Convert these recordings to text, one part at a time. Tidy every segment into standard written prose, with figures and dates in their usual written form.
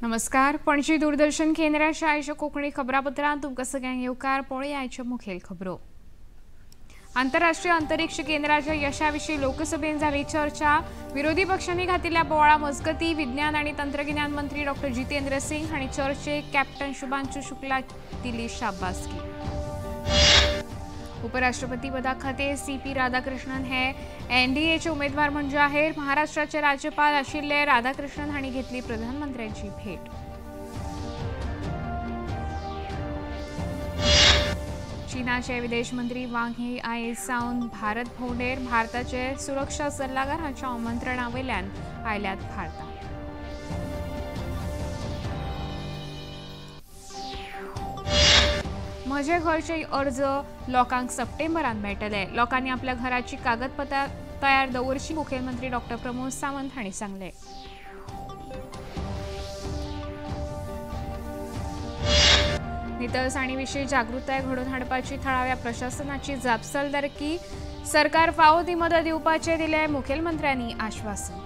नमस्कार, पणजी दूरदर्शन केंद्राच्या आयच्या कोंकणी खबरापत्रांत तुमकां सगळ्यांक येवकार. पळया आयच्यो मुखेल खबरो. आंतरराष्ट्रीय अंतरिक्ष केंद्राच्या यशाविशीं लोकसभेन जाली चर्चा. विरोधी पक्षांनी घातिल्ल्या बोवाळा मजगती विज्ञान आनी तंत्रगिन्यान मंत्री डॉ जितेंद्र सिंग हांणी चर्चेक कॅप्टन शुभांशु शुक्ला दिली शाबासकी. उपराष्ट्रपती पदा खातीर सी.पी. राधाकृष्णन हे एनडीएचे उमेदवार म्हूण जाहीर. महाराष्ट्राचे राज्यपाल आशिल्ले राधाकृष्णन हांणी घेतली प्रधानमंत्र्यांची भेट. चीनाचे विदेश मंत्री वांग ही आयज सावन भारत भोंवडेर. भारताचे सुरक्षा सल्लागार हांच्या आमंत्रणा वयल्यान आयल्यात भारतांत. म्हजे घरचे अर्ज लोकांक सप्टेंबरांत मेळटले. लोकांनी आपल्या घराची कागदपत्रां तयार दवरची, मुखेलमंत्री डॉ प्रमोद सावंत हांणी सांगलें. नितळसाणी विशीं जागृताय घडोवन हाडपाची थळाव्या प्रशासनाची जापसालदारकी, सरकार फावो ती मदत दिवपाचें दिलें मुखेलमंत्र्यांनी आश्वासन.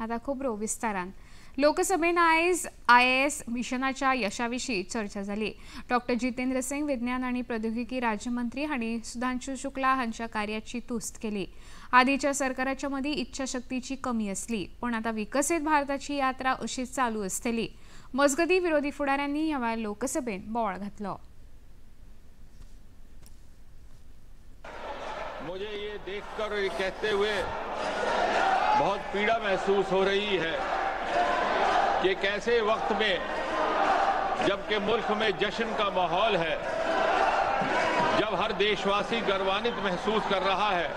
आतां खबरो विस्तारान. लोकसभेन आयज IAS मिशनाच्या यशाविशीं चर्चा जाली. डॉ जितेंद्र सिंग, विज्ञान आनी प्रौद्योगिकी राज्यमंत्री हांणी सुधांशु शुक्ला हांच्या कार्याची तुस्त केली. आदीच्या सरकाराच्या मदीं इच्छाशक्तीची कमी आसली, पण आतां विकसीत भारताची यात्रा अशीच चालू आसतली. मजगतीं विरोधी फुडाऱ्यांनी ह्या वेळार लोकसभेन बोवाळ घातलो. मुझे ये देखकर और ये कहते हुए बहुत पीड़ा महसूस हो रही है कि कैसे वक्त में, जबकि मुल्क में जश्न का माहौल है, जब हर देशवासी गर्वान्वित महसूस कर रहा है,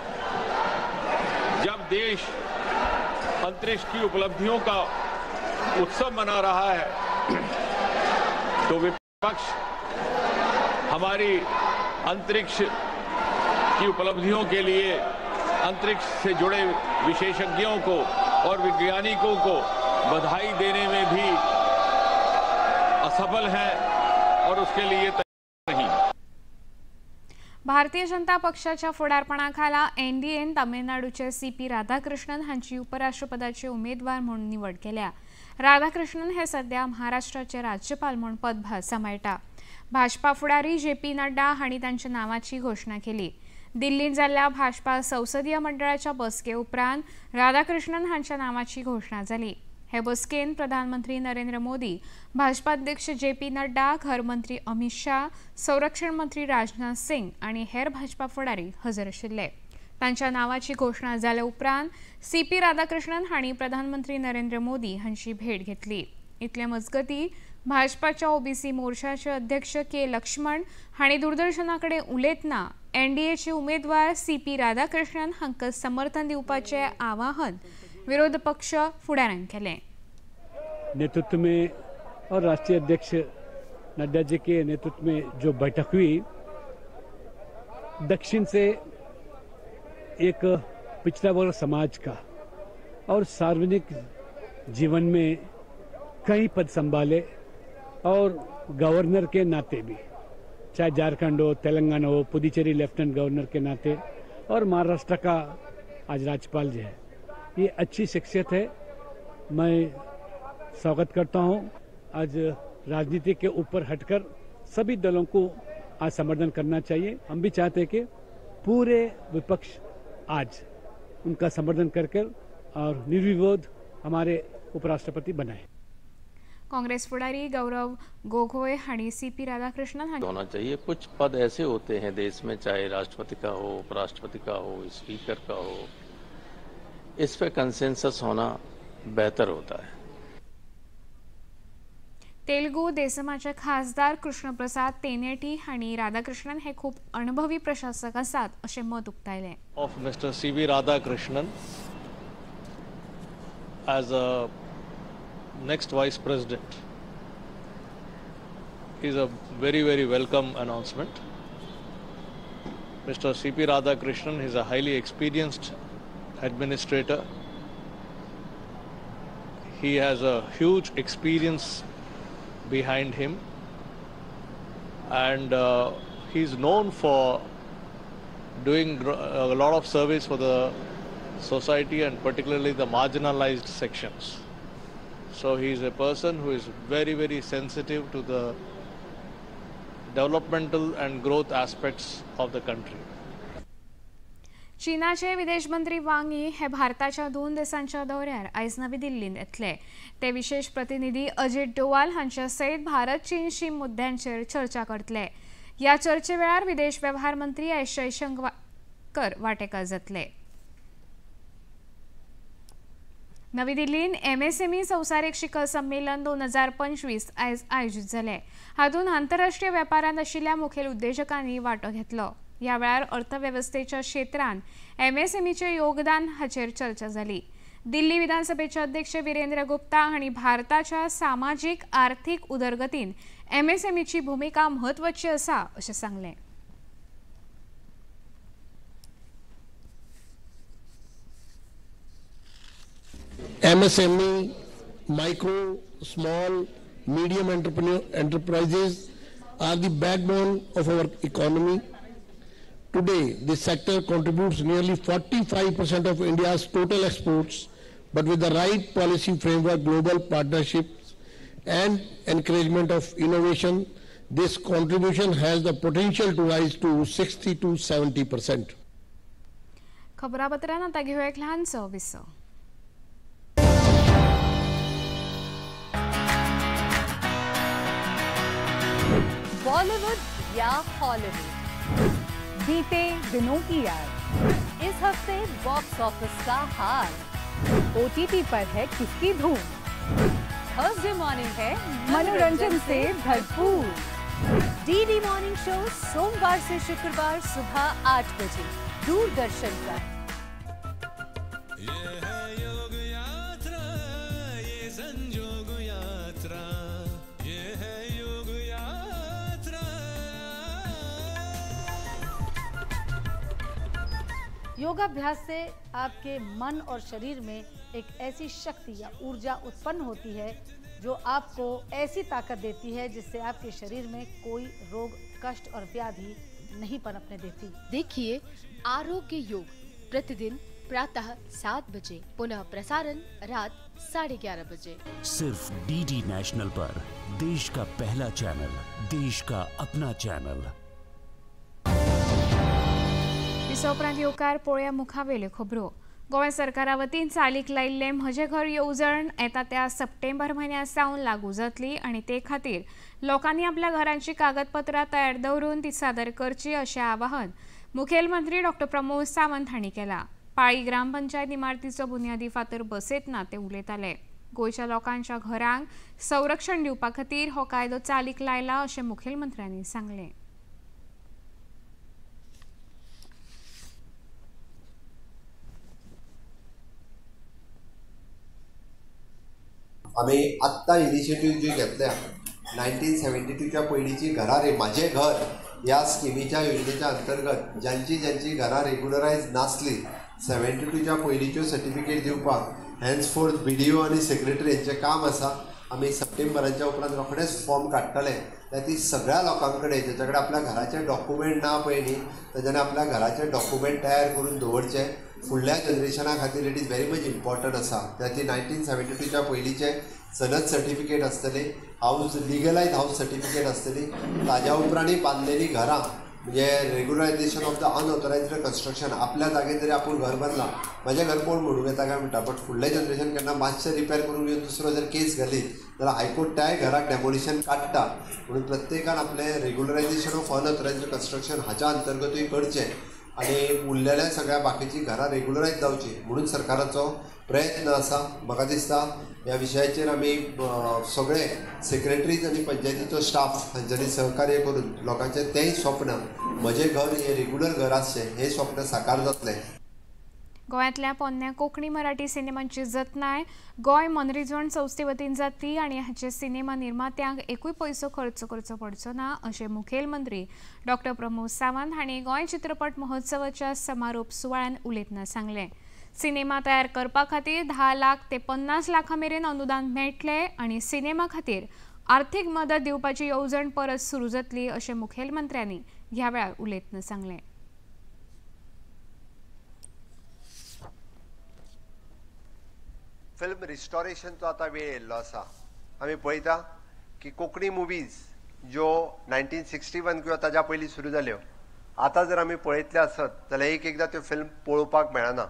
जब देश अंतरिक्ष की उपलब्धियों का उत्सव मना रहा है, तो विपक्ष हमारी अंतरिक्ष की उपलब्धियों के लिए अंतरिक्ष से जुड़े विशेषज्ञों को और वैज्ञानिकों को बधाई देने में भी असफल है और उसके लिए तैयार नहीं. भारतीय जनता पक्षाच्या फुडारपणाखाला एनडीएन तामिळनाडूचे सी.पी. राधाकृष्णन हांची उपराष्ट्रपदाचे उमेदवार म्हूण निवड केल्या. राधाकृष्णन हे सध्या महाराष्ट्राचे राज्यपाल म्हूण पदभार सांबाळटा. भाजपा फुडारी जे.पी. नड्डा हांणी तांच्या नांवाची घोशणा केली. दिल्लींत जाल्ल्या भाजपा संसदीय मंडळाच्या बसके उपरांत राधाकृष्णन हांच्या नांवाची घोशणा जाली. हे बसकेन प्रधानमंत्री नरेंद्र मोदी, भाजपा अध्यक्ष जे.पी. नड्डा, घरमंत्री अमित शाह, संरक्षण मंत्री राजनाथ सिंग आनी हेर भाजपा फुडारी हजर आशिल्ले. तांच्या नांवाची घोशणा जाल्या उपरांत सी.पी. राधाकृष्णन हांणी प्रधानमंत्री नरेंद्र मोदी हांची भेट घेतली. इतले मजगतीं भाजपाच्या ओबीसी मोर्चाचे अध्यक्ष के लक्ष्मण हांणी दूरदर्शना कडेन उलयतना एनडीएचे उमेदवार सी.पी. राधाकृष्णन हांकां समर्थन दिवपाचें आवाहन विरोध पक्ष फुडाऱ्यांक केलें. नेतृत्व में और राष्ट्रीय अध्यक्ष नड्डा जी के नेतृत्व में जो बैठक हुई, दक्षिण से एक पिछड़ा वर्ग समाज का और सार्वजनिक जीवन में कई पद संभाले और गवर्नर के नाते भी, चाहे झारखंड हो, तेलंगाना हो, पुदुचेरी लेफ्टिनेंट गवर्नर के नाते और महाराष्ट्र का आज राज्यपाल जी है, ये अच्छी शख्सियत है. मैं स्वागत करता हूँ. आज राजनीति के ऊपर हटकर सभी दलों को आज समर्थन करना चाहिए. हम भी चाहते हैं कि पूरे विपक्ष आज उनका समर्थन कर कर और निर्विरोध हमारे उपराष्ट्रपति बनाए. काँग्रेस फुडारी गौरव गोगोई हांणी सी.पी. राधाकृष्णन होना चाहिए. कुछ पद ऐसे होते हैं देश में, चाहे राष्ट्रपति का हो, उपराष्ट्रपति का हो, स्पीकर का हो, इस पे कंसेंसस होना बेहतर होता है. तेलुगू देसमाचे खासदार कृष्णप्रसाद तेनेटी हांणी राधाकृष्णन हे खूब अनुभवी प्रशासक आसात अशें मत उक्तायलें. Of mister C V. Radhakrishnan as a next vice president is a very, very welcome announcement. Mr. C.P. Radhakrishnan is a highly experienced administrator. He has a huge experience behind him, and he is known for doing a lot of service for the society and particularly the marginalized sections. So he is a person who is very, very sensitive to the developmental and growth aspects of the country. चीनाचे विदेश मंत्री वांग यी हे भारताच्या 2 दिसांच्या दौऱ्यार आयज नवी दिल्लींत येतले. ते विशेष प्रतिनिधी अजित डोवाल हांच्या सयत भारत चीन शीम मुद्द्यांचेर चर्चा करतले. ह्या चर्चे वेळार विदेश वेव्हार मंत्री एस जयशंकर वांटेकार जातले. नवी दिल्लींत एमएसएमई संवसारीक शिखर संमेलन 2025 आयज आयोजीत जालें. हातूंत आंतरराष्ट्रीय वेपारांत आशिल्ल्या मुखेल उद्देजकांनी वांटो घेतलो. ह्या वेळार अर्थवेवस्थेच्या क्षेत्रांत एमएसएमईचें योगदान हाचेर चर्चा जाली. दिल्ली विधानसभेचे अध्यक्ष वीरेंद्र गुप्ता हांणी भारताच्या सामाजीक आर्थिक उदरगतीन एमएसएमईची भुमिका म्हत्वाची आसा अशें सांगलें. MSME, micro, small, medium enterprises are the backbone of our economy. Today, this sector contributes nearly 45% of India's total exports, but with the right policy framework, global partnerships, and encouragement of innovation, this contribution has the potential to rise to 60 to 70%. खबरापत्रांत आता घेऊया एक ल्हानसो विसव. बॉलीवुड या Hollywood, बीते दिनों की याद, इस हफ्ते बॉक्स ऑफिस का हाल, ओटीटी पर है किसकी धूम, थर्सडे मॉर्निंग है मनोरंजन से भरपूर, डीडी मॉर्निंग शो सोमवार से शुक्रवार सुबह 8 बजे दूरदर्शन पर। ये है योग यात्रा, ये संजोग यात्रा, ये है योग यात्रा। योगाभ्यास से आपके मन और शरीर में एक ऐसी शक्ति या ऊर्जा उत्पन्न होती है जो आपको ऐसी ताकत देती है जिससे आपके शरीर में कोई रोग, कष्ट और व्याधि नहीं पनपने देती। देखिए आरोग्य योग प्रतिदिन प्रातः 7 बजे, पुनः प्रसारण रात 11:30 बजे, सिर्फ डीडी नेशनल पर, देश का पहला चैनल, देश का अपना चैनल। उपरांत येवकार पळोवया मुखावेल्यो खबरो. गोंय सरकारा वतीन चालीक लायिल्लें म्हजें घर येवजण येता त्या सप्टेंबर म्हयन्या सावन लागू जातली आनी ते खातीर लोकांनी आपल्या घरांची कागदपत्रां तयार दवरून ती सादर करची अशें आवाहन मुखेलमंत्री डॉक्टर प्रमोद सावंत हांणी केलां. पाळी ग्रामपंचायत इमारतीचो बुन्यादी फातर बसयतना ते उलयताले. गोंयच्या लोकांच्या घरांक संरक्षण दिवपा खातीर हो कायदो चालीक लायला अशें मुखेलमंत्र्यांनी सांगलें. आमी आत्तां इनिशिएटीव जी घेतल्या 1972च्या पयलींची घरां रे म्हाजें घर ह्या स्किमीच्या योजनेच्या अंतर्गत ज्यांची ज्यांची घरां रेगुलरायज नासली 72च्या पयलींच्यो सर्टिफिकेट दिवपाक हेन्सफोर्थ BDO आनी सेक्रेटरी हेंचें काम आसा. आमी सप्टेंबराच्या उपरांत रोखडेच फॉर्म काडटले. त्या ती सगळ्या लोकां कडेन जेच्या कडेन आपल्या घराचे डॉक्युमेंट ना पळय न्ही तेज्यान आपल्या घराचे डॉक्युमेंट तयार करून दवरचे फुडल्या जनरेशना खातीर it is very much important आसा. त्या ती 1972च्या पयलींचे सनद सर्टिफिकेट आसतली, हावज लिगलायज हावज सर्टिफिकेट आसतली, ताज्या उपरांतय बांदलेलीं घरां म्हणजे regularisation of the unauthorised construction. आपल्या जागेर जरी आपूण घर बांदलां, म्हाजें घर कोण म्हणूंक येता काय म्हणटा, बट फुडलें जनरेशन केन्ना मातशें रिपेर करून घेवन दुसरो जर केस घालीत जाल्यार हायकोर्ट त्याय घराक डेमोलिशन काडटा. म्हणून प्रत्येकान आपलें रेगुलरायजेशन ऑफ अनऑथरायज्ड कन्स्ट्रक्शन हाच्या अंतर्गतूय करचें आनी उरलेल्या सगळ्या बाकीचीं घरां रेगुलरायज जावचीं म्हणून सरकाराचो प्रयत्न आसा. म्हाका दिसता ह्या विशयाचेर आमी सगळे सेक्रेटरीज आनी पंचायतीचो स्टाफ हांच्यांनी सहकार्य करून लोकांचें तेंय स्वप्न म्हजें घर हें रेगुलर घर आसचें हें स्वप्न साकार जातलें. गोंयांतल्या पोन्न्या कोंकणी मराठी सिनेमांची जतनाय गोंय मनरिजवण संस्थे वतीन जातली आनी हाचे सिनेमा निर्मात्यांक एकूय पयसो खर्च करचो पडचो ना अशें मुखेलमंत्री डॉक्टर प्रमोद सावंत हांणी गोंय चित्रपट महोत्सवाच्या समारोप सुवाळ्यान उलयतना सांगलें. सिनेमा तयार करपा खातीर 10 लाख ते 50 लाखां मेरेन अनुदान मेळटलें आनी सिनेमा खातीर आर्थिक मदत दिवपाची येवजण परत सुरू जातली अशें मुखेलमंत्र्यांनी ह्या वेळार उलयतना सांगलें. फिल्म रिस्टोरेशनचो आतां वेळ येयल्लो आसा. आमी पळयता की कोंकणी मुवीज ज्यो 1961 किंवा ताज्या पयलीं सुरू जाल्यो, आतां जर आमी पळयतले आसत जाल्यार एक एकदां त्यो फिल्म पळोवपाक मेळना.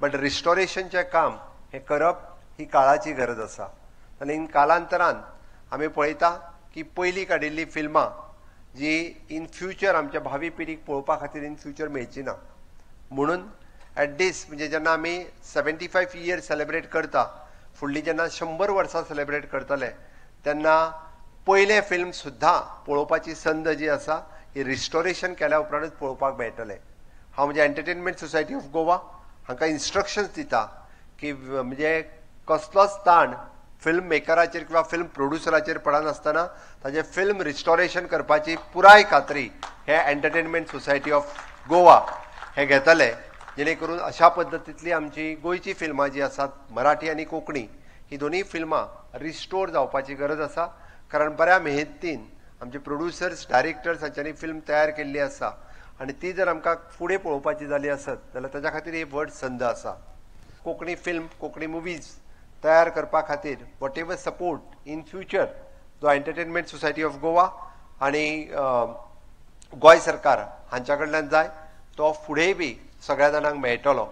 बट रिस्टोरेशनचें काम हें करप ही काळाची गरज आसा. आनी कालांतरान आमी पळयता की पयलीं काडिल्लीं फिल्मां जी इन फ्युचर आमच्या भावी पिढीक पळोवपा खातीर इन फ्युचर मेळची ना, म्हणून एट दीस म्हणजे जेन्ना आमी 75 इयर सेलिब्रेट करता, फुडली जेन्ना 100 वर्सां सेलिब्रेट करतले तेन्ना पयलें फिल्म सुद्दां पळोवपाची संद जी आसा ही रिस्टोरेशन केल्या उपरांतच पळोवपाक मेळटलें. हांव म्हणजे एंटरटेनमेंट सोसायटी ऑफ गोवा हांकां इन्स्ट्रक्शन्स दिता की म्हणजे कसलोच ताण फिल्म मेकराचेर किंवा फिल्म प्रोड्युसराचेर पडनासतना ताजें फिल्म रिस्टोरेशन करपाची पुराय खात्री हे एंटरटेनमेंट सोसायटी ऑफ गोवा हे घेतले, जेणे करून अशा पद्दतींतली आमची गोंयची फिल्मां जी आसात मराठी आनी कोंकणी ही दोनूय फिल्मां रिस्टोर जावपाची गरज आसा. कारण बऱ्या मेहनतीन आमचे प्रोड्युसर्स डायरेक्टर्स हांच्यांनी फिल्म तयार केल्ली आसा आनी ती जर आमकां फुडें पळोवपाची जाली आसत जाल्यार ताच्या खातीर एक व्हड संद आसा. कोंकणी फिल्म कोंकणी मुवीज तयार करपा खातीर whatever support in future जो एंटरटेनमेंट सोसायटी ऑफ गोवा आनी गोंय सरकार हांच्या कडल्यान जाय तो फुडेंय बी सगळ्या जाणांक मेळटलो.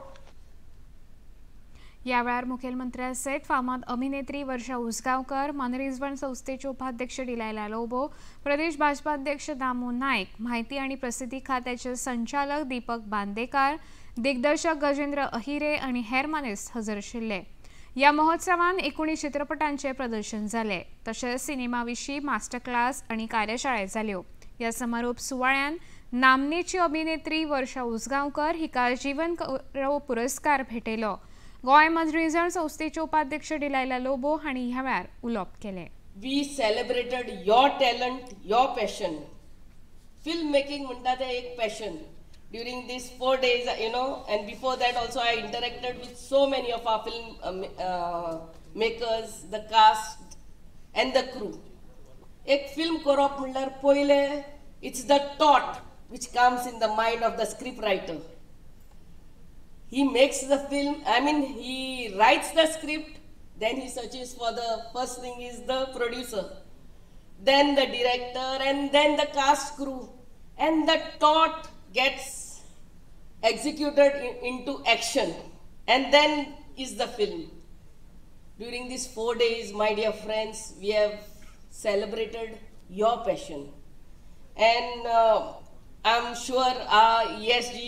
ह्या वेळार मुखेलमंत्र्या सयत फामाद अभिनेत्री वर्षा उसगांवकर, मनरिजवण संस्थेचे उपाध्यक्ष डिलायला लोबो, प्रदेश भाजपा अध्यक्ष दामू नायक, माहिती आणि प्रसिद्धी खात्याचे संचालक दीपक बांदेकार, दिग्दर्शक गजेंद्र अहिरे आणि हेर मानेस्त हजर आशिल्ले. ह्या महोत्सवान 19 चित्रपटांचे प्रदर्शन जाले, तशेंच सिनेमा विशीं मास्टर क्लास आणि कार्यशाळा जाल्यो. ह्या समारोप सुवाळ्यान नामनेची अभिनेत्री वर्षा उसगांवकर हिका जीवन गौरव पुरस्कार भेटयलो. गोंय मनरिजवण संस्थेचे उपाध्यक्ष डिलायला लोबो हांणी ह्या वेळार उलोवप केलें. We celebrated your talent, your passion. Film making म्हणटा तें एक passion. During these 4 days, you know, and before that also I interacted with so many of our film makers, the cast and the crew. एक film करप म्हणल्यार पयलें it's the thought which comes in the mind of the script writer. He makes the film, I mean he writes the script, then he searches for the first thing is the producer, then the director and then the cast crew, and the thought gets executed into action and then is the film. During these 4 days, my dear friends, we have celebrated your passion, and I'm sure our ESG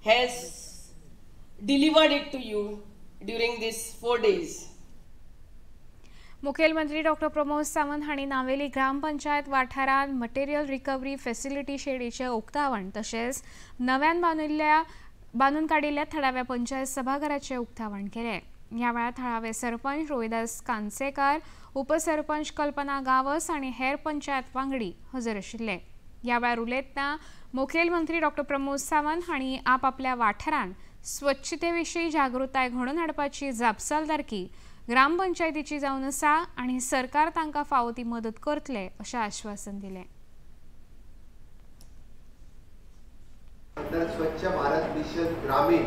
has delivered it to you during these 4 days. मुखेलमंत्री doctor Pramod Sawant हांणी नावेली ग्रामपंचायत वाठारांत material recovery facility शेडीचें उक्तावण तशेंच नव्यान बांदून काडिल्ल्या थळाव्या पंचायत सभाघराचें उक्तावण केलें. ह्या वेळार थळावे सरपंच रोहिदास कांसेकार, उपसरपंच कल्पना गावस आनी हेर पंचायत वांगडी हजर आशिल्ले. ह्या वेळार उलयतना मुखेलमंत्री डॉक्टर प्रमोद सावंत हांणी आपआपल्या वाठारांत स्वच्छते विशीं जागृताय घडोवन हाडपाची जापसालदारकी ग्रामपंचायतीची जावन आसा आनी सरकार तांकां फावो ती मदत करतले अशें आश्वासन दिलें. तर स्वच्छ भारत मिशन ग्रामीण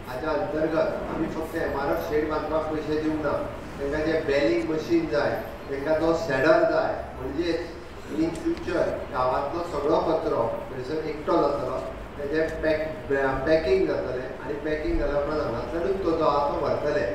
हाच्या अंतर्गत आमी फक्त MRF shade बांदपाक पयशे दिवंक ना, तांकां जे बेलिंग मशीन जाय, तांकां तो सेडर जाय, म्हणजेच इन फ्युचर गांवांतलो सगळो कचरो थंयसर एकटो जातलो, तेजें पॅकिंग जातलें आनी पॅकिंग जाल्या उपरांत हांगासरूच तो जो आहा तो व्हरतले.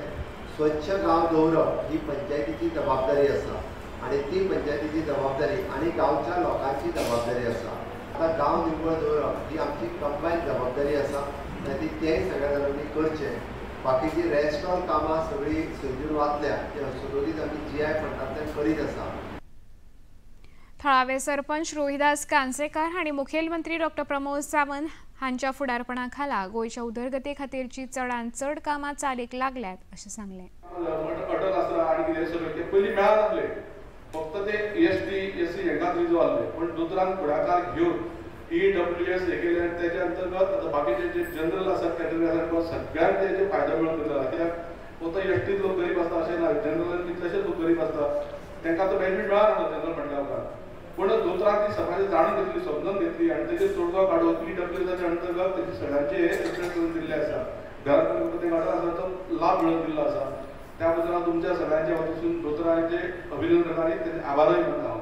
स्वच्छ गांव दवरप ही पंचायतीची जबाबदारी आसा आनी ती पंचायतीची जबाबदारी आनी गांवच्या लोकांची जबाबदारी आसा. आतां गांव निवळ दवरप ही आमची कंबायन जबाबदारी आसा आनी तें सगळ्या जाणांनी करचें. बाकीची रेस्ट ऑल कामां सगळीं सजून वाचल्या ती सुरवेक आमी GI फंडांतल्यान करीत आसा. थळावे सरपंच रोहिदास कांसेकार हांणी मुखेलमंत्री डॉक्टर प्रमोद सावंत हांच्या फुडारपणा खाला गोंयच्या उदरगती खातीरची चडांत चड कामां चालीक लागल्यात अशें सांगलें. अटल आसरा आनी कितें सगळें ते पयलीं मेळनासले, फक्त ते ST SC हांकांच रिजर्व आसले, पूण दोतोरान फुडाकार घेवन EWS हे केले आनी तेच्या अंतर्गत आतां बाकीचे जे जनरल आसात कॅटेगरी आसात सगळ्यांक तेजे फायदो मेळून दिला. कित्याक फक्त ST लोक गरीब आसता अशें ना, जनरल कितलेशेच लोक गरीब आसता, तांकां तो बेनिफीट मेळना जनरल म्हणल्या उपरांत. पूण दोतोरान ती समाजान जाणून घेतली, समजून घेतली आनी तेजेर तोडगो काडून EWSच्या अंतर्गत तेजे सगळ्यांचे हे सेपरेट करून दिल्ले आसा, घरांत तेंकां आसा तो लाभ मेळून दिल्लो आसा. त्या बद्दल हांव तुमच्या सगळ्यांच्या वतीसून दोतोरांचे अभिनंदन करता आनी तेंचे आभारय मानता हांव.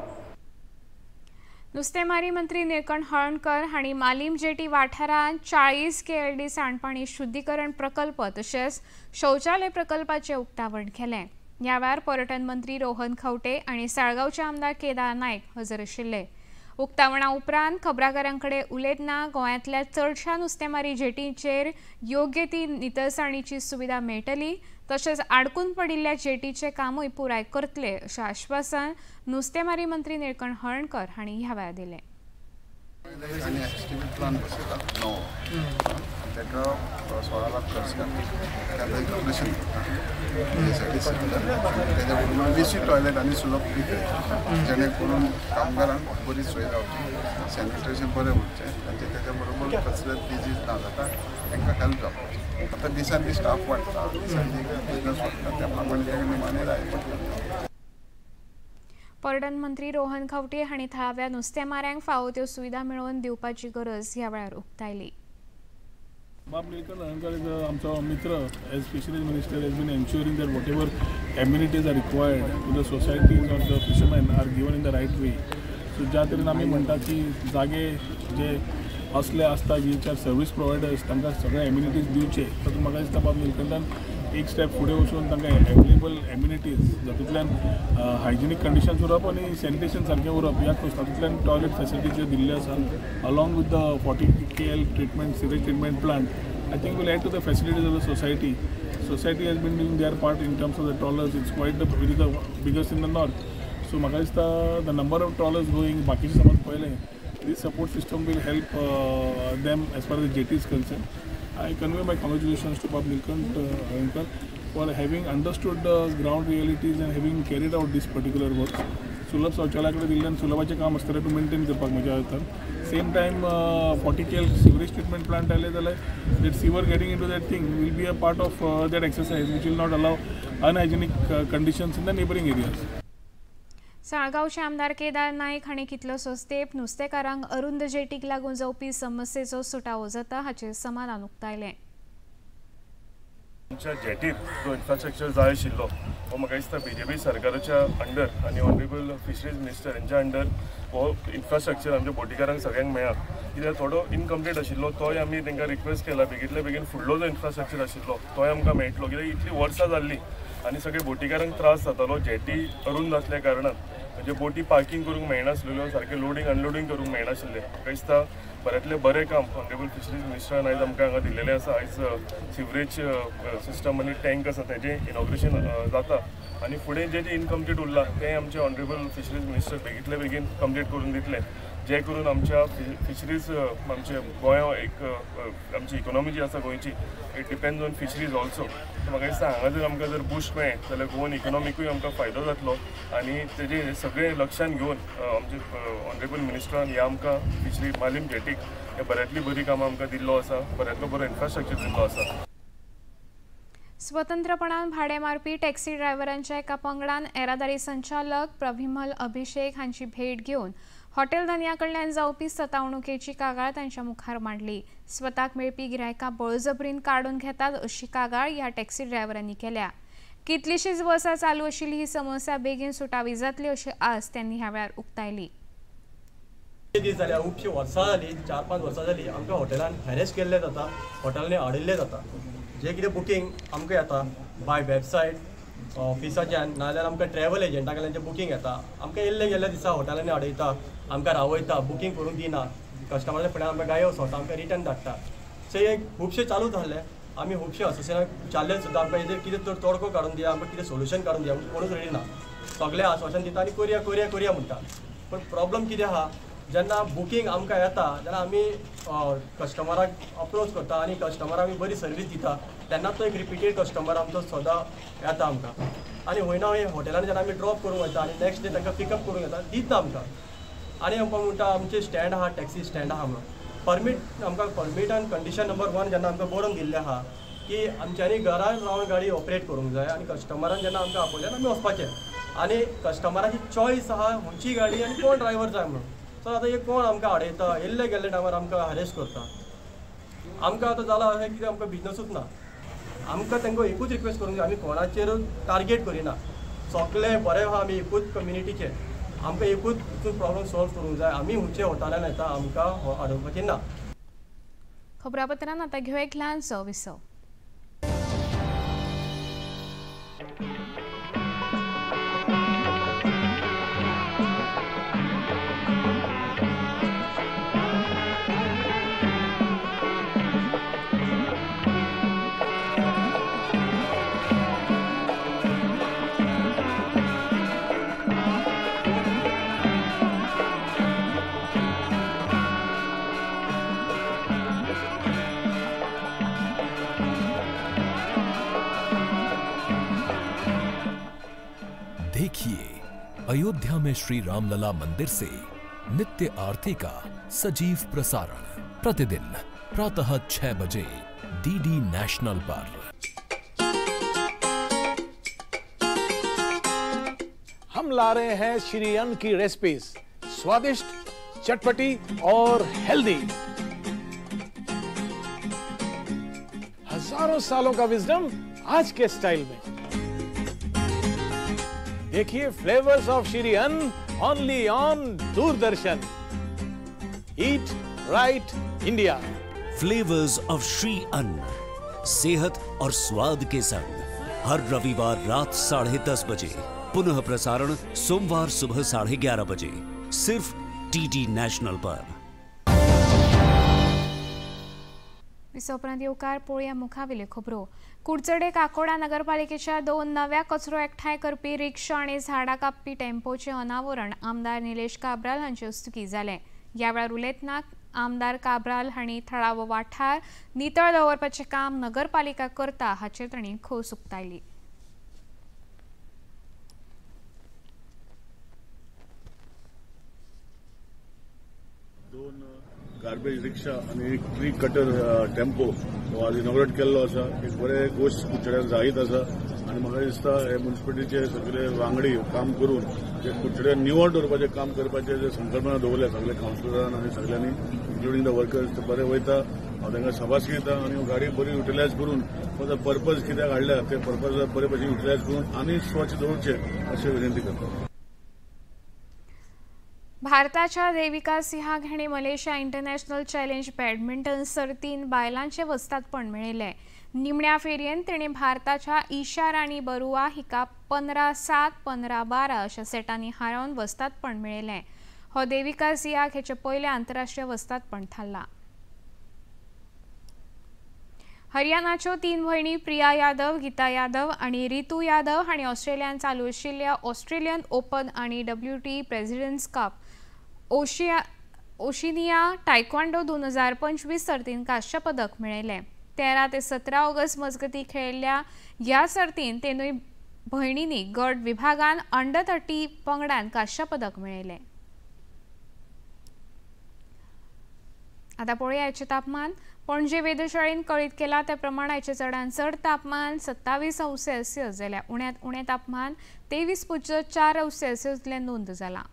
नुस्तेमारी मंत्री निळकंठ हळर्णकर हांणी मालीम जेटी वाठारांत 40 KLD सांडपाणी शुद्धीकरण प्रकल्प तशेंच शौचालय प्रकल्पाचें उक्तावण केलें. ह्या वेळार पर्यटन मंत्री रोहन खंवटे आनी साळगांवचे आमदार केदार नायक हजर आशिल्ले. उक्तावणा उपरांत खबराकारां कडेन उलयतना गोंयांतल्या चडशा नुस्तेमारी जेटींचेर योग्य ती नितळसाणीची सुविधा मेळटली तशेंच आडकून पडिल्ल्या जेटीचें कामूय पुराय करतले अशें आश्वासन नुस्तेमारी मंत्री निळकंठ हळर्णकर हांणी ह्या वेळार दिलें. ताका 16 लाख खर्च ऑपरेशन तेच्या बरोबर 20 टॉयलेट आनी सुलभ जेणे करून कामगारांक बरी सोय जावची, सॅनिटेशन बरें उरचें आनी तेच्या बरोबर कसलेच डिजीज ना जाता तांकां हेल्प जावपाची. आतां दिसान दीस स्टाफ वाडटा, दिसान दीस बिजनस वाडटा, त्या प्रमाणे तांकां निमाणें जाय पडटा. पर्यटन मंत्री रोहन खंवटे हांणी थळाव्या नुस्तेमाऱ्यांक फावो त्यो सुविधा मेळोवन दिवपाची गरज ह्या वेळार उक्तायली. बाब निळकंठ हळर्णकर is आमचो मित्र. As fisheries minister has been ensuring that whatever amenities are required to the societies or the fishermen are given in the right way. So ज्या तरेन आमी म्हणटा की जागे जे असले आसता which are service providers तांकां सगळे एम्युनिटीज दिवचे, तातूंत म्हाका दिसता बाब निळकंठान एक स्टेप फुडें वचून तांकां एवेलेबल एम्युनिटीज जातूंतल्यान हायजिनीक कंडिशन्स उरप आनी सॅनिटेशन सारकें उरप ह्या तातूंतल्यान टॉयलेट फॅसिलिटी ज्यो दिल्ल्यो आसा along with the 40 KL treatment sewage treatment plant I think will add to the facilities of the society. Society has been doing their part in terms of the trawlers. It's quite the biggest in the north. So म्हाका दिसता the number of trawlers going बाकीचे समज पळयलें this support system will help them as far as the jetty is concerned. I convey my congratulations to Bob Nilkanth Halarnkar for having understood the ground realities and having carried out this particular work. सुलभ शौचालया कडेन दिल्ल्यान सुलभाचें काम आसतलें two maintain करपाक म्हज्या हातान. Same time 40 KL sewerage treatment plant आयलें जाल्यार that sewer getting into that thing will be a part of that exercise which will not allow unhygienic conditions in the neighbouring areas. साळगांवचे आमदार केदार नायक हांणी कितलोसोच तेंप नुस्तेकारांक अरुंद जेटीक लागून जावपी समस्येचो सुटावो जाता हाचें समाधान उक्तायलें. आमच्या जेटीर जो इन्फ्रास्ट्रक्चर जाय आशिल्लो हो म्हाका दिसता बीजेपी सरकाराच्या अंडर आनी ऑनरेबल फिशरीज मिनिस्टर हेंच्या अंडर हो इन्फ्रास्ट्रक्चर आमच्या बोटीकारांक सगळ्यांक मेळ्ळा. कित्याक थोडो इनकम्प्लीट आशिल्लो तोय आमी तांकां रिक्वेस्ट केला बेगींतल्या बेगीन फुडलो जो इन्फ्रास्ट्रक्चर आशिल्लो तोय आमकां मेळटलो. कित्याक इतलीं वर्सां जाल्लीं आनी सगळे बोटीकारांक त्रास जातालो जेटी अरुंद आसल्या कारणान, म्हणजे बोटी पार्किंग करूंक मेळनासलेल्यो, सारकें लोडींग अनलोडींग करूंक मेळनाशिल्लें. म्हाका दिसता बऱ्यांतलें बरें काम ऑनरेबल फिशरीज मिनिस्टरान आयज आमकां हांगा दिल्लेलें आसा. आयज सिवरेज सिस्टम आनी टँक आसा तेजें इनॉग्रेशन जाता आनी फुडें जें जें इनकम्प्लीट उरलां तें आमचे ऑनरेबल फिशरीज मिनिस्टर बेगींतले बेगीन कंप्लीट करून दितले, जे करून आमच्या फिशरीज आमच्या गोंया एक आमची इकोनॉमी जी आसा गोंयची it depends on fisheries also. म्हाका दिसता हांगा जर आमकां जर बूस्ट मेळ्ळें जाल्यार गोवन इकोनॉमिकूय आमकां फायदो जातलो आनी तेजें सगळें लक्षान घेवन आमचे ऑनरेबल मिनिस्टरान ह्या आमकां फिशरी मालीम जेटीक हे बऱ्यांतली बरी कामां आमकां दिल्लो आसा, बऱ्यांतलो बरो इन्फ्रास्ट्रक्चर दिल्लो आसा. स्वतंत्रपणान भाडें मारपी टॅक्सी ड्रायव्हरांच्या एका पंगडान येरादारी संचालक प्रभिमल अभिषेक हांची भेट घेवन हॉटेल धनया कडल्यान जावपी सतावणुकेची कागाळ तांच्या मुखार मांडली. स्वताक मेळपी गिरायकां बळजबरीन काडून घेतात अशी कागाळ ह्या टॅक्सी ड्रायव्हरांनी केल्या. कितलीशीच वर्सां चालू आशिल्ली ही समस्या बेगीन सुटावी जातली अशी आस त्यांनी ह्या वेळार उक्तायली. दीस जाल्या खुबशीं वर्सां जाली, 4-5 वर्सां जाली आमकां हॉटेलान हॅरेस केल्लें जाता, हॉटेलांनी आडयल्लें जाता. जे कितें बुकींग आमकां येता बाय वेबसायट ऑफिसाच्यान नाजाल्यार आमकां ट्रॅवल एजंटा कडल्यान जें बुकींग येता आमकां येयल्ले गेल्ल्या दिसा हॉटेलांनी आडयता, आमकां रावयता, बुकींग करूंक दिना, कस्टमराच्या फुड्यान आमकां गायो सोडटा, आमकां रिटर्न धाडटा. सो हे खुबशें चालू जाल्लें. आमी खुबशे असोसिएशनाक विचारलें सुद्दां आमकां हेजेर कितें तर तोडको काडून दिया, आमकां कितें सोल्युशन काडून दिया, कोणूच रेडी ना. सगळें आश्वासन दिता आनी करया करया करया म्हणटा. पूण प्रॉब्लम कितें आहा, जेन्ना बुकींग आमकां येता जेन्ना आमी कस्टमराक अप्रोच करता आनी कस्टमराक आमी बरी सर्वीस दिता तेन्ना तो एक रिपीटेड कस्टमर आमचो सदां येता आमकां. आनी हय ना हय हॉटेलान जेन्ना आमी ड्रॉप करूंक वयता आनी नेक्स्ट डे तांकां पिकअप करूंक येता दितना आमकां आनी आमकां म्हणटा आमचें स्टँड आहा, टॅक्सी स्टँड आहा म्हणून परमीट आमकां परमीट आनी कंडिशन नंबर 1 जेन्ना आमकां बरोवन दिल्लें आहा की आमच्यांनी घरान रावन गाडी ऑपरेट करूंक जाय आनी कस्टमरान जेन्ना आमकां आपयलें आमी वचपाचें आनी कस्टमराची चॉयस आहा खंयची गाडी आनी कोण ड्रायव्हर जाय म्हणून. सो आतां हे कोण आमकां आडयता, येयल्ले गेल्ले टायमार आमकां हॅरेस करता. आमकां आतां जालां अशें कितें आमकां बिजनसूच ना. आमकां तांकां एकूच रिक्वेस्ट करूंक जाय, आमी कोणाचेर टार्गेट करिना, सगळे बरें आहा, आमी एकूच कम्युनिटीचे, आमकां एकूच हितून प्रॉब्लम सॉल्व करूंक जाय. आमी खंयचे हॉटेलान येता आमकां अडोवपाचें ना. खबरापत्रान आतां घेवया एक ल्हानसो विसव. देखिए अयोध्या में श्री रामलला मंदिर से नित्य आरती का सजीव प्रसारण प्रतिदिन प्रातः 6 बजे डीडी नेशनल पर। हम ला रहे हैं श्री अन्न की रेसिपीज, स्वादिष्ट, चटपटी और हेल्दी। हजारों सालों का विजडम आज के स्टाइल में। देखिए flavours of Shri Anna only on Doordarshan. Eat right India. Flavours of Shri Anna, सेहत और स्वाद के संग हर रविवार रात 10:30 बजे, पुनः प्रसारण सोमवार सुबह 11:30 बजे, सिर्फ डीडी नेशनल पर। विसवपरांत येवकार पोळया मुखावेल्यो खबरो. कुडचडे काकोडा नगरपालिकेच्या 2 नव्या कचरो एकठांय करपी रिक्षा आनी झाडां कापपी टेम्पोचें अनावरण आमदार निलेश काब्राल हांचे हस्तुकीं जालें. ह्या वेळार उलयतना आमदार काब्राल हांणी थळावो वाठार नितळ दवरपाचें काम नगरपालिका करता हाचेर तांणी खोस उक्तायली. गार्बेज रिक्षा आनी एक ट्री कटर टेम्पो हो आज इनॉग्रेट केल्लो आसा. एक बरें गोश्ट कुडचड्यार जायत आसा आनी म्हाका दिसता हे म्युनिसिपालिटीचे सगळे वांगडी काम करून जे कुडचड्यार निवळ दवरपाचें काम करपाचें जे संकल्पना दवरल्या सगळे कावन्सिलरान आनी सगळ्यांनी इन्क्लुडींग the workers ते बरे वयता. हांव तांकां शाबासकी दिता आनी गाडी बरी युटिलायज करून पर्पज कित्याक हाडल्या ते पर्पज बरे भशेन युटिलायज करून आनी स्वच्छ दवरचें अशें विनंती करता. भारताच्या देविका सिहाग हांणी मलेशिया इंटरनॅशनल चॅलेंज बॅडमिंटन सर्तीन बायलांचें वस्तादपण मेळयलें. निमण्या फेरयेंत तिणें भारताच्या ईशा राणी बरुआ हिका 15-7, 15-12 अशा सेटांनी हारोवन वस्तादपण मेळयलें. हो देविका सिहाग हेचें पयलें आंतरराष्ट्रीय वस्तादपण थारलां. हरियाणाच्यो 3 भयणी प्रिया यादव, गीता यादव आनी रितू यादव हांणी ऑस्ट्रेलियान चालू आशिल्ल्या ऑस्ट्रेलियन ओपन आनी WT presidents cup Oceania taekwondo 2025 सर्तीन कांस्य पदक मेळयलें. 13 ते 17 ऑगस्ट मजगतीं खेळिल्ल्या ह्या सर्तीन तेनूय भयणींनी गट विभागान अंडर 30 पंगडान कांस्य पदक मेळयलें. आतां पळोवया आयचें तापमान. पणजे वेधशाळेन कळीत केला त्या प्रमाण आयचें चडांत चड तापमान 27 अंश सेल्सियस जाल्यार उण्यांत उणें तापमान 23.4 अंश सेल्सियस इतलें नोंद जालां.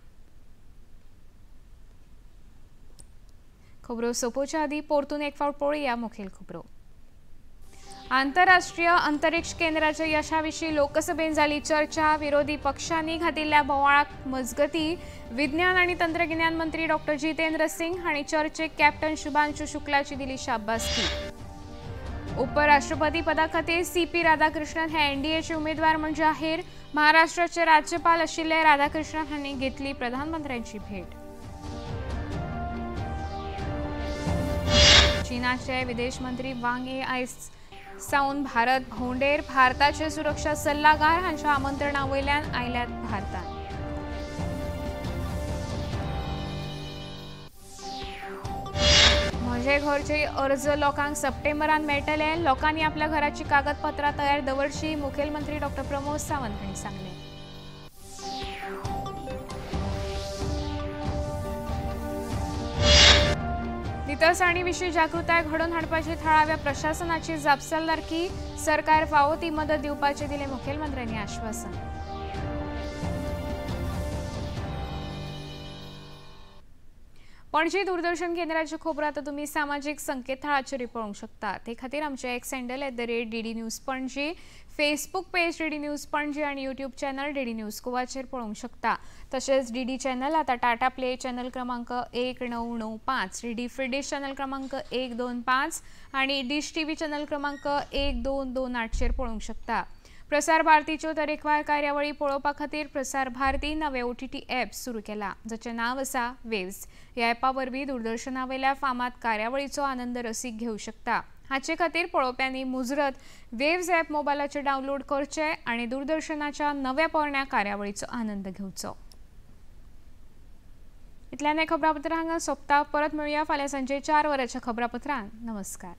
खबरो सोंपोवच्या आदीं परतून एक फावट पळोवया मुखेल खबरो. आंतरराष्ट्रीय अंतरिक्ष केंद्राच्या यशा विशीं लोकसभेन जाली चर्चा. विरोधी पक्षांनी घातिल्ल्या बोवाळाक मजगती विज्ञान आनी तंत्रगिन्यान मंत्री डॉक्टर जितेंद्र सिंग हांणी चर्चेक कॅप्टन शुभांशु शुक्लाची दिली शाबासकी. उपराष्ट्रपती पदा खातीर सीपी राधाकृष्णन हे एनडीएचे उमेदवार म्हूण जाहीर. महाराष्ट्राचे राज्यपाल आशिल्ले राधाकृष्णन हांणी घेतली प्रधानमंत्र्यांची भेट. चीनाचे विदेश मंत्री वांग यी आयज सावन भारत भोंवडेर. भारताचे सुरक्षा सल्लागार हांच्या आमंत्रणा वयल्यान आयल्यात भारतांत. म्हजे घरचे अर्ज लोकांक सप्टेंबरान मेळटले. लोकांनी आपल्या घराची कागदपत्रां तयार दवरची, मुखेलमंत्री डॉक्टर प्रमोद सावंत हांणी सांगलें. नितळसाणी विशीं जागृताय घडोवन हाडपाची थळाव्या प्रशासनाची जापसालदारकी, सरकार फावो ती मदत दिवपाचें दिलें मुखेलमंत्र्यांनी आश्वासन. पणजी दूरदर्शन केंद्राच्यो खबरो आतां तुमी सामाजीक संकेतथळाचेर पळोवंक शकता. ते खातीर आमचे X handle @DD News Panaji, Facebook page DD News Panaji आनी यूट्यूब चॅनल डीडी न्यूज गोवाचेर पळोवंक शकता. तशेंच डीडी चॅनल आतां टाटा प्ले चॅनल क्रमांक 1995, डीडी फ्री डिश चॅनल क्रमांक 125 आनी डिश टीव्ही चॅनल क्रमांक 1228चेर पळोवंक शकता. प्रसार भारतीच्यो तरेकवार कार्यावळी पळोवपा खातीर प्रसार भारती नवे OTT app सुरू केला, जाचें नांव आसा वेव्स. ह्या ॲपा वरवीं दूरदर्शना वयल्या फामाद कार्यावळीचो आनंद रसीक घेवं शकता. हाचे खातीर पळोवप्यांनी मुजरत वेव्स ॲप मोबायलाचेर डावनलोड करचें आनी दूरदर्शनाच्या नव्या पोरण्या कार्यावळीचो आनंद घेवचो. इतल्यान हें खबरापत्र हांगा सोंपता. परत मेळुया फाल्यां सांजे 4 वरांच्या खबरापत्रान. नमस्कार.